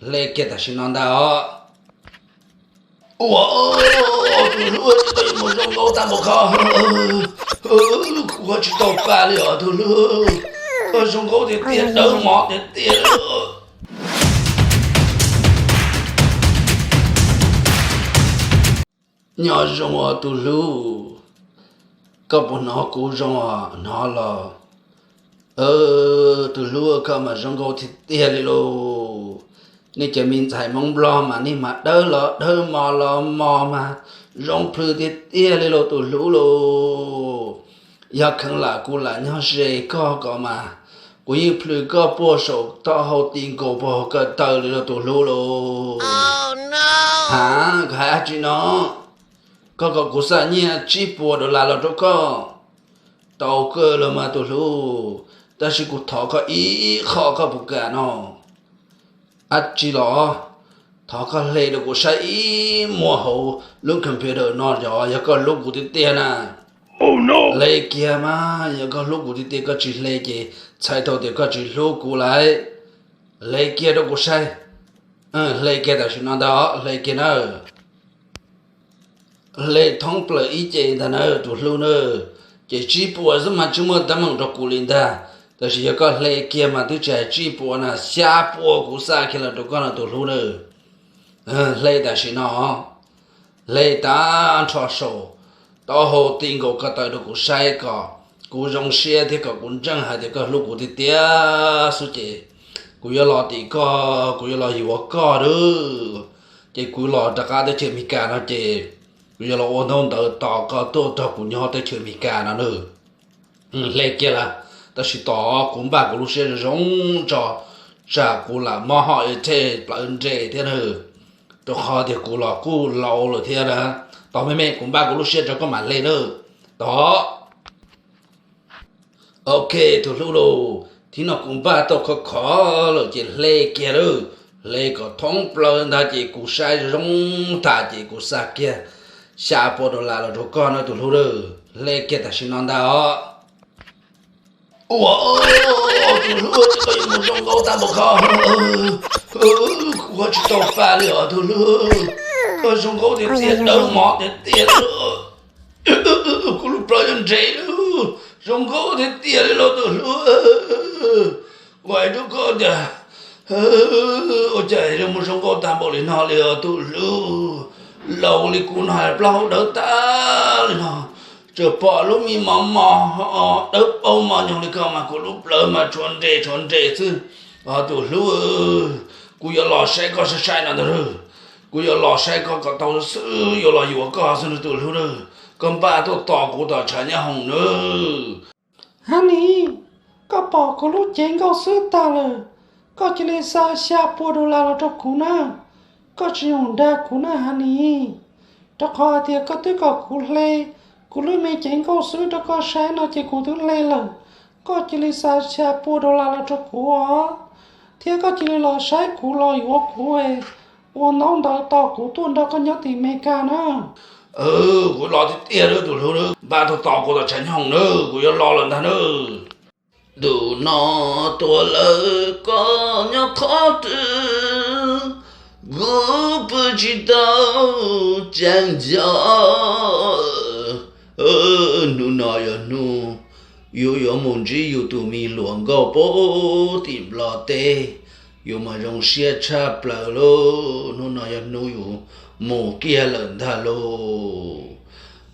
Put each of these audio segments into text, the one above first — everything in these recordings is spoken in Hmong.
Hle kiag tam sim no ntag os. Ua, tus hlub, tsis tau yuav mus zoo nkauj tag npaum ko. Kuv ho tsis tau pa li os tus hlub. Koj zoo nkauj tiag tiag, dawb mos tiag tiag. Nyob zoo os tus hlub, koj puas hnov kuv zoo os? Hnov los. Tus hlub, koj mas zoo nkauj tiag tiag li lauj. Nej cov me ntxhais Hmoob Nplog mas nej mas dawb los dawb, mos los mos mas zoo plhws tiag tiag li lauj tus hlub lauj. Yog kheev lam kuv lam nyob ze koj ko mas kuv yeej plhws koj puag saum taub hau ti nkaus puag hauv ko taw li lauj tus hlub lauj. Ha, koj hais dab tsi no? Koj kom kuv xa nyiaj tsib puas dollar los rau koj? Tau kawg los mas tus hlub, tab sis kuv thov koj ib qho, koj puas kam no? Dab tsi los? Thov koj hle rau kuv saib ib muag hauv lub computer no yog, yog koj hlub kuv tiag tiag na. Hle kiag mas, yog koj hlub kuv tiag tiag koj tsis hle ces txhais tau tias koj tsis hlub kuv lawm. Hle kiag rau kuv saib. Hle kiag tam sim no ntag, hle kiag na. Hle thoob plaws ib ce ntag na tus hlub na. Ces tsib puas xwb mas tsis muaj teeb meem rau kuv li ntag, tab sis yog koj hle kiag mas twb tsis hais tsib puas na, xya puas kuv xa kiag los rau koj no tus hlub na. Hle tam sim no, hle tag nrho saum taub hau ti nkaus ko taw rau kuv saib kom kuv zoo siab thiab kom kuv ntseeg hais tias koj hlub kuv tiag tiag xwb ces kuv yuav los tim koj, kuv yuav los yuav koj nawb. Ces kuv los rov qab teb chaws Amelikas no ces kuv yuav los ua ntaub ntawv tos koj tuaj nrog kuv nyob teb chaws Amelikas no nawb. Hle kiag lawm, tab sis tos kuv npaj kuv lub siab zoo zoo tso, tsam kuv lam mob hoj ithej plawv nres thiab nawb, rau qhov tias kuv los kuj laus lawm thiab na. Tos me me kuv npaj kuv lub siab tso koj mam hle nawb. Tos. Ok, tus hlub lauj, thib no kuv npaj tau khov khov lawm ces hle kiag lawm. Hle kom thoob plaws ntag ces kuv saib zoo tag ces kuv xa kiag xya puas dollar los rau koj no tus hlub lawm. Hle kiag tam sim no ntag os. Ua, tus hlub, tsis tau yuav mus zoo nkauj tag npaum ko. Kuv ho tsis tau pa li os tus hlub. Koj zoo nkauj tiag tiag, dawb mos tiag tiag li. Kuv lub plawv yuav nres li. Zoo nkauj tiag tiag li los tus hlub. Kuv hais rau koj tias, ua cas yuav mus zoo nkauj tag npaum li no li os tus hlub. Laus li kuv no hais plaub hau dawb tag li no, tsuas pom lub me mos mos dawb paug mos nyoos li ko mas kuv lub plawv mas tshuav nres tshuav nres xwb. Os tus hlub, kuv yuav los saib koj saib saib no ntag. Kuv yuav los saib koj kom tau xwb, yuav los yuav koj xwb no tus hlub na. Koj npaj tuaj tos kuv tom tshav nyob hoom nawb. Honey, koj pom kuv lub cev nkauj xwb tag lawm, koj cia li xa xya puas dollar los rau kuv na. Koj tsis yoog dag kuv na Honey, rau qhov hais tias koj twb kom kuv hle kuv lub me cev nkauj xwb rau koj saib no ces kuv twb hle lawm. Koj cia li xa xya puas dollar los rau kuv os, thiab koj cia li los saib kuv los yuav kuv, ua ntaub ntawv tos kuv tuaj nrog koj nyob tim Amelikas na. Kuv los tiag tiag nawb tus hlub, npaj tuaj tos kuv tom tshav nyob hoom nawb, kuv yuav los lawm ntag nawb. Ntu no tuaj lawm koj nyob qhov twg, kuv pw tsis tau tseeb nco. Hnub no yog hnub yus yuav mus ntsib yus tus me hluas nkauj puag tim Nplog teb, yus mas zoo siab tshaj plaws lauj. Hnub no yog hnub yus mus kiag lawm ntag lauj.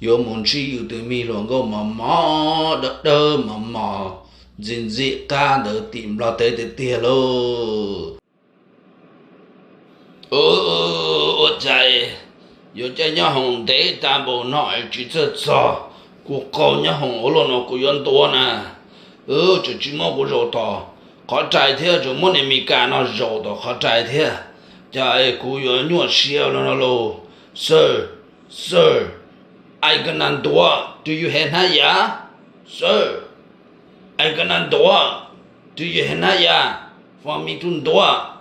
Yuav mus ntsib yus tus me hluas nkauj mos mos dawb dawb mos mos ntxim ntxim qab ntawd tim Nplog teb tiag tiag lauj. Ua cas yuav caij nyob hoom ntev tag npaum no es tsis txawj txog, kuv qaug nyob hoom ua luaj no kuv yuav ntuav na. Tseem tsis muab kuv zaum tom qhov rai thiab, tseem muab niag Meskas no zaum tom qhov rai thiab. Cas es kuv yuav nyuaj siab no no lauj. Sir, sir, I gonna ntuav, do you have hnab yas? Sir, I gonna ntuav, do you have hnab yas for me to ntuav?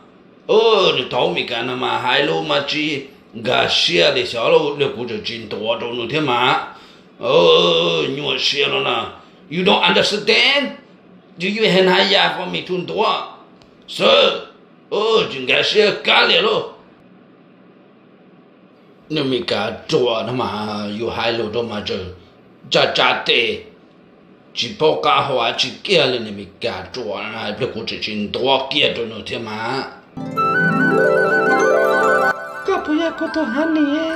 Nws thaum Meskas no mas hais lus mas tsis nkag siab li xyov, kuv tseem tsis ntuav rau nws thiab mas. Nyuaj siab no na. You don't understand? Do you have hnab yas for me to ntuav? Sir, Tsis nkag siab kab liam lauj. Niag Amelikas ruam no mas yus hais lus rau mas tseem tsa tsa tes, tsis paub qab hau dab tsi kiag li. Niag Amelikas ruam no pliag kuv tseem tsis ntuav kiag rau nws thiab mas. Koj puas yog kuv tus honey?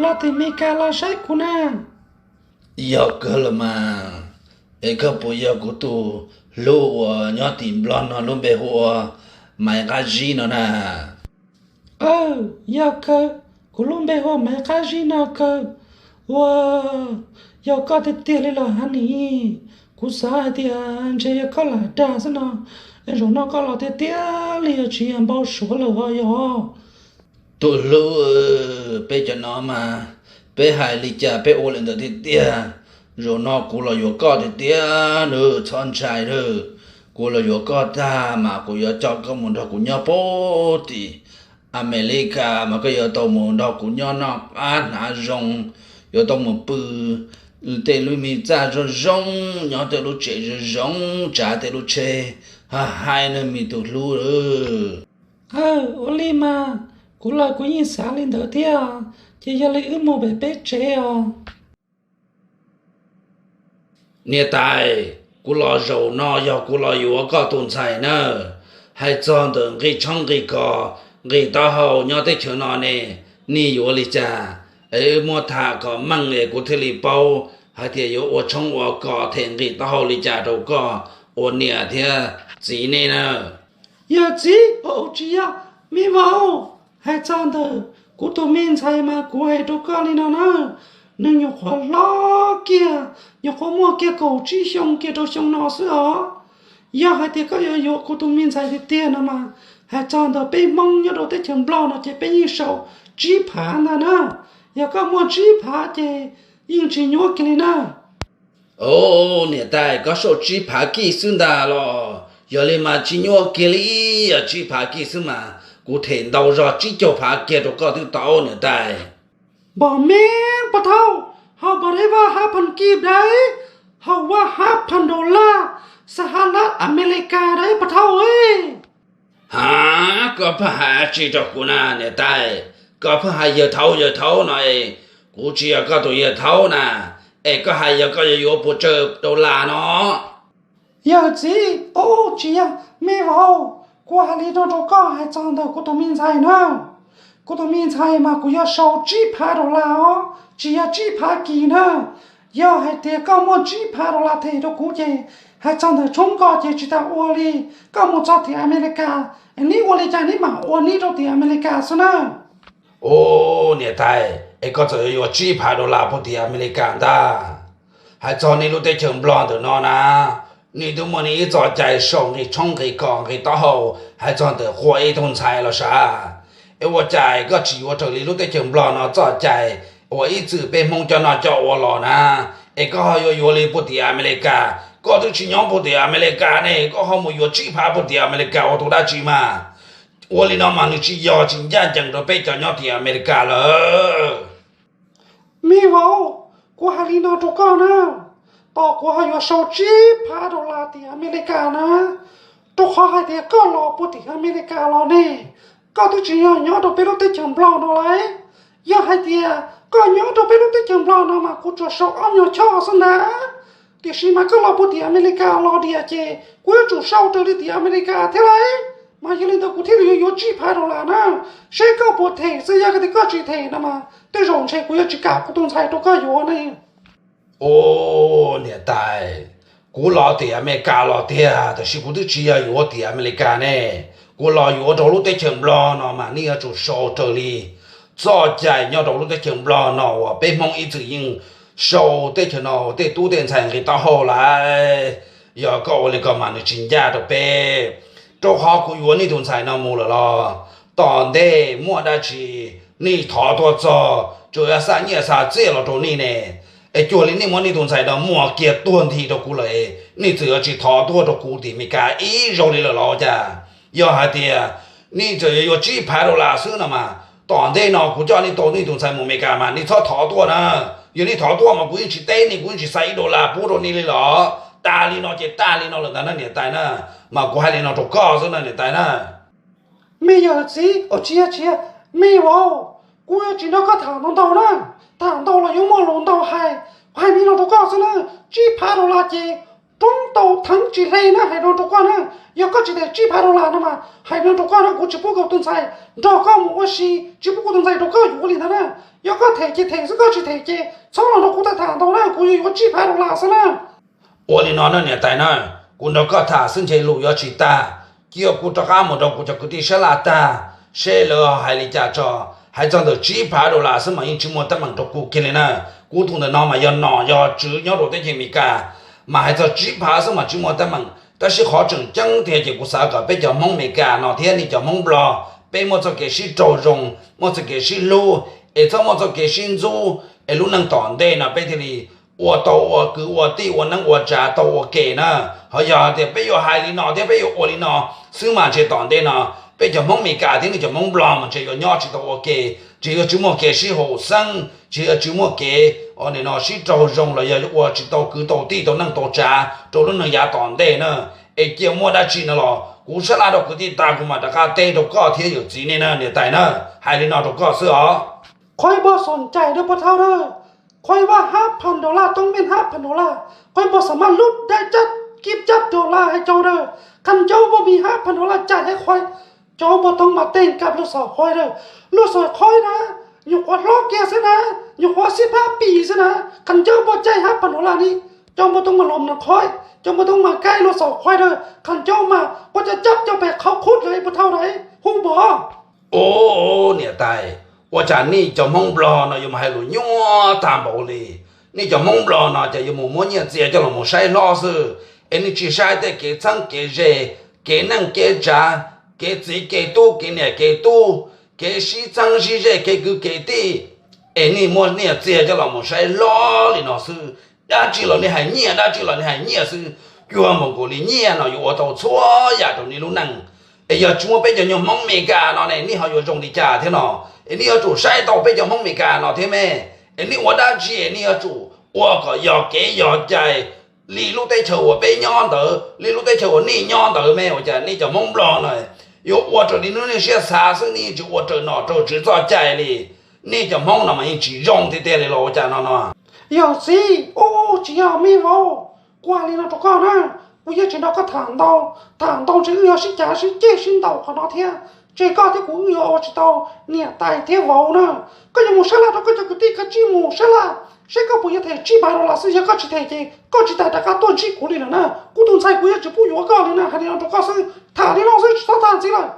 Los tim Amelikas los saib kuv na. Yog kawg los mas, es koj puas yog kuv tus hlub uas nyob tim Nplog no lub npe hu ua Maiv Qab Zib no na? Aw, yog kawg, kuv lub npe hu ua Maiv Qab Zib no kawg. Ua, yog koj tiag tiag li los honey? Kuv xav hais tias ntshe yog koj lam dag xwb no. Zaum no koj los tiag tiag li, tsis yog npau suav lawm os yog? Tus hlub, peb cov no mas peb hais li cas peb ua li ntawd tiag tiag. Zaum no kuv los yuav koj tiag tiag nawb, txhob ntshai nawb. Kuv los yuav koj tag mas kuv yuav coj koj mus nrog kuv nyob puag tim Amelikas mas koj yuav tau mus nrog kuv nyob noj qab hnav zoo, yuav tau mus pw tej lub me txaj zoo zoo, nyob tej lub tsev zoo zoo, tsav tej lub tsheb. Ha, hais nawb me tus hlub. Aw, ua li mas, kuv los kuv yeej xav li ntawd thiab, ces yog li wb mus pem peb tsev os. Niam tais, kuv los zaum no yog kuv los yuav koj tus ntxhais na. Hais txog ntawm nqi tshoob nqi kos, nqi taub hau nyob teb chaws no ne, nej yuav li cas? Es wb muab tham kom meej es kuv thiaj li paub hais tias yuav ua tshoob ua kos them nqi taub hau li cas rau koj ua niam thiab txiv nej na. Yawm txiv, tsis yog, me vauv, hais txog ntawm kuv tus me ntxhais mas kuv hais rau koj li no na, nws nyuam qhuav hlob kiag, nyuam qhuav muaj kiag kaum tsib xyoo kiag rau xyoo no xwb os. Yog hais tias koj yuav yuav kuv tus me ntxhais tiag tiag no mas, hais txog ntawm peb Hmoob nyob rau teb chaws Nplog no ces peb yeej sau tsib phav ntag na. Yog koj muaj tsib phav ces yeej tsis nyuaj kiag li na. Au, niam tais, koj sau tsib phav kij xwb ntag los? Yog li mas tsis nyuaj kiag li, yog tsib phav kij xwb mas kuv them ntau zog tsib caug phav kiag rau koj twb tau niam tais. Npam me, pog thauj, hau npam dai vaj hav phas kij dai, hau vaj hav phas dollar, xa hav lab Amelikas dai pog thauj. Ha, koj pheej hais tsi rau kuv na niam tais? Koj pheej hais yawg thaud yawg thaud no es, kuv tsis yog koj tus yawg thaud na, es koj hais yog koj yuav yuav puas tsawg dollar no? Yawm txiv, tsis yog, me vauv, kuv hais li no rau koj hais txog ntawm kuv tus me ntxhais na. Kuv tus me ntxhais mas kuv yuav sau tsib phav dollar os, tsis yog tsib phav kis na. Yog hais tias koj muaj tsib phav dollar them rau kuv ces hais txog ntawm tshoob koj ces tsis tas ua li, koj mus txog tim Amelikas, neb ua li cas neb mam ua neb rau tim Amelikas xwb na. Ub, niam tais, es koj txawm yuav yuav tsib phav dollar puag tim Amelikas ntag. Hais txog nej lub teb chaws Nplog ntawm no na, nej twb muaj nej ib txoj cai sau nqi tshoob nqi kos nqi taub hau hais txog ntawm qua ib tug ntxhais los sav. Es ua cas koj tsis yuav raws li lub teb chaws Nplog no txoj cai uas ib txwm peb Hmoob coj noj coj ua los na, es koj ho yuav yuav li puag tim Amelikas? Koj twb tsis nyob puag tim Amelikas ne, koj ho mus yuav tsib phav puag tim Amelikas ua tus dab tsi mas? Ua li no mas nws tsis yog tsis ncaj ncees rau peb cov nyob tim Amelikas lawm. Me vauv, kuv hais li no rau koj na, tos kuv ho yuav sau tsib phav dollar tim Amelikas na, rau qhov hais tias koj los puag tim Amelikas los ne, koj twb tsis yog nyob rau peb lub teb chaws Nplog no lauj. Yog hais tias koj nyob rau peb lub teb chaws Nplog no mas kuv tsuas sau ob nyuag choj xwb ntag, tiam sis mas koj los puag tim Amelikas los diam ces kuv yuav tsum sau raws li tim Amelikas thiab lauj. Mas yog li ntawd kuv thiaj li yuav yuav tsib phav dollar na, seb koj puas them xwb, yog tias koj tsis them no mas tej zaum ntshe kuv yuav tsis kam kuv tus ntxhais rau koj yuav ne. Ub, niam tais, kuv los tim Amelikas los tiag, tab sis kuv twb tsis yog yuav tim Amelikas ne. Kuv los yuav rau lub teb chaws Nplog no mas nej yuav tsum sau raws li txoj cai nyob rau lub teb chaws Nplog no uas peb Hmoob ib txwm yeej sau teb chaws no tej tub tej ntxhais nqi taub hau lauj. Yog koj ua li ko mas nws tsis ncaj rau peb, rau qhov kuv yuav nej tus ntxhais no mus lawm los tom ntej muaj dab tsi nej thov tuaj txog, tsuas yog xa nyiaj xa txiaj los rau nej ne. Es cuag li nej muab nej tus ntxhais no muag kiag tuag nthi rau kuv lawm, nej txawm yuav tsis thov tuaj rau kuv tim Amelikas ib zaug li lawm los cas? Yog hais tias nej txawm yuav yuav tsib phav dollar xwb no mas, tom ntej no kuv coj nej tau nej tus ntxhais mus Amelikas mas nej txhob thov tuaj na. Yog nej thov tuaj mas kuv yeej tsis teb nej, kuv yeej tsis xa ib dollar pub rau nej li los. Tas li no ces tas li no lawm ntag na niam tais na. Mas kuv hais li no rau koj xwb na niam tais na. Me yawm txiv, tsis yog, tsis yog, me vauv, kuv yuav tsis nrog koj tham ntau ntau na. Tham ntau los yuav muaj lus ntau hais. Kuv hais li no rau koj xwb na, tsib phav dollar ces roob tau theeb tsis hle na, hais no rau koj na. Yog koj tsis them tsib phav dollar no mas hais no rau koj na, kuv tsis pub kuv tus ntxhais nrog koj mus ua si, tsis pub kuv tus ntxhais nrog koj yuav li ntawd na. Yog koj them ces them xwb, koj tsis them ces txhob los nrog kuv tham ntau na, kuv yuav yuav tsib phav dollar xwb na. Ua li no na niam tais na, kuv nrog koj tham xwb ntshe lus yuav tsis tag, cia kuv rov qab mus rau kuv cov kwv tij sab laj tag, seb lawv hais li cas tso. Hais txog ntawm tsib phav dollar xwb mas yeej tsis muaj teeb meem rau kuv kiag li na. Kuv tus ntawm no mas yog nom yog tswv nyob rau teb chaws Amelikas, mas hais txog tsib phav xwb mas tsis muaj teeb meem. Tab sis qhov tseem ceeb tiag ces kuv xav kom peb cov Hmoob Amelikas no thiab nej cov Hmoob Nplog, peb muaj txoj kev sib raug zoo, muaj txoj kev sib hlub, es txhob muaj txoj kev sib ntxub, es lub neej tom ntej no peb thiaj li ua tau ua kwv ua tij, ua neeb ua tsav tau ua ke na. Ho yog tias peb yuav hais li no thiab peb yuav ua li no xwb mas ntshe tom ntej no peb cov Hmoob Amelikas thiab nej cov Hmoob Nplog mas ntshe yuav nyob tsis tau ua ke, ntshe yuav tsis muaj kev sib haum xeeb, ntshe yuav tsis muaj kev, o, nim no sib raug zoo los yog ua tsis tau kwv tau tij tau neej tau tsav rau lub neej yav tom ntej na. Es cia muaj dab tsi no los kuv sab laj rau kwv tij tag kuv mam rov qab teb rau koj thiab yawm txiv nej na niam tais na. Hais li no rau koj xwb os. Qhov ib pog xom cai na pog thawj na, qhov ib pog hab phan dollar, toob mej hab phan dollar, qhov ib pog xam maj lub dab cab kib cab dollar hais cau na, qhas cau pog mi hab phan dollar cais hais qhov, cov pog toob mas teej kab lub xom qhov na, lub xom qhov na, nyuam qhuav hlob kiag xwb na, nyuam qhuav xib phab pis xwb na, qhas cau pog cais hab phan dollar ni, cov pog toob mas los na qhov, cov pog toob mas kaij lub xom qhov na, qhas cau mas pog cab cab cau pem qhov qhub lawm pog thawj na, hu pog. Ub, niam tais, ua cas nej cov Hmoob Nplog no yuav mus hais lus nyuaj tag npaum li? Nej cov Hmoob Nplog no ces yuav mus muab nyiaj txiag coj los mus saib hlob xwb, es nej tsis saib tej kev txheeb kev ze, kev neej kev tsav, kev txiv kev tub, kev niam kev tub, kev sib txheeb sib ze, kev kwv kev tij, es nej muab nyiaj txiag coj los mus saib hlob li no xwb. Dab tsi los nej hais nyiaj, dab tsi los nej hais nyiaj xwb. Cuag npaum nkaus li nyiaj no yuav ua tau txhua yam rau nej lub neej. Es yog tsis muaj peb cov nyuag Hmoob Amelikas no ne nej ho yuav zoo li cas thiab no? Es nej yuav tsum saib tau peb cov Hmoob Amelikas no thiab me. Es nej ua dab tsi es nej yuav tsum ua kom yog kev yog cai li lub teb chaws uas peb nyob ntawd, li lub teb chaws uas nej nyob ntawd me. Ua cas nej cov Hmoob Nplog no yuav ua raws li nej siab xav xwb, nej yeej tsis ua raws nom raws tswv txoj cai li. Nej cov Hmoob no mas yeej tsis zoo tiag tiag li los ua cas no no? Yawm txiv, ub, tsis yog me vauv, kuv hais li no rau koj na, kuv yeej tsis nrog koj tham ntau, tham ntau ntshe wb yuav sib cav sib ceg sib ntaus qhov no thiab, ntshe koj thiab kuv wb yuav ua tsis tau niam tais thiab vauv na. Koj yuav mus sab laj rau koj cov kwv tij, koj cia li mus sab laj, saib koj puas yuav them tsib phav dollar xwb, yog koj tsis them ces koj tsis tas rov qab tuaj ntsib kuv li lawm na. Kuv tus ntxhais kuv yuav tsis pub yuav koj li na, hais li no rau koj xwb, tham li no xwb tsis txhob tham ntxiv lawm.